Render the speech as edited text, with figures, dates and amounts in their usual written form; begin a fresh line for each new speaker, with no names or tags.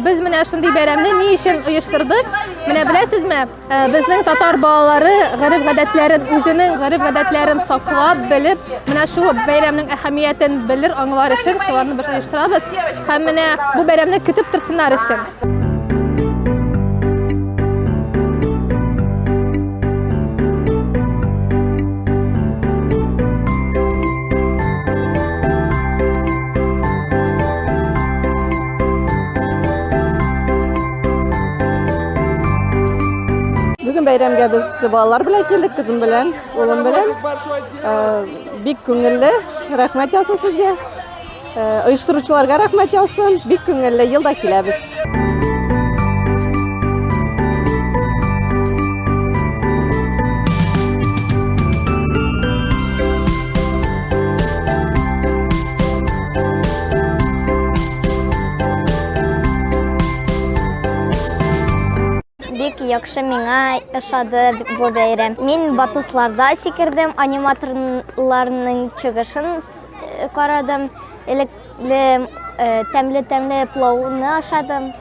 без менә шундый бәйрәмне ни өчен оештырдык? Менә беләсезме, э, безнең татар балалары гореф-гадәтләрен, үзенең гореф-гадәтләрен саклап, белеп, менә шул бәйрәмнең әһәмиятен белер, аңлар өчен шуларны без оештырабыз. Һәм менә бу бәйрәмне көтеп торсыннар өчен.
Бүген бәйрәмгә без балалар белән килдек, кызым белән, улым белән. Э, бик күңелле, рәхмәт яусын сезгә. Э, оештыручыларга рәхмәт яусын. Бик күңелле, ел да киләбез.
Бик яхшы миңа ошады бу бәйрәм. Мин батутларда сикердем, аниматорларның чыгышын э, карадым. Элекле э, тәмле-тәмле плауны ашадым.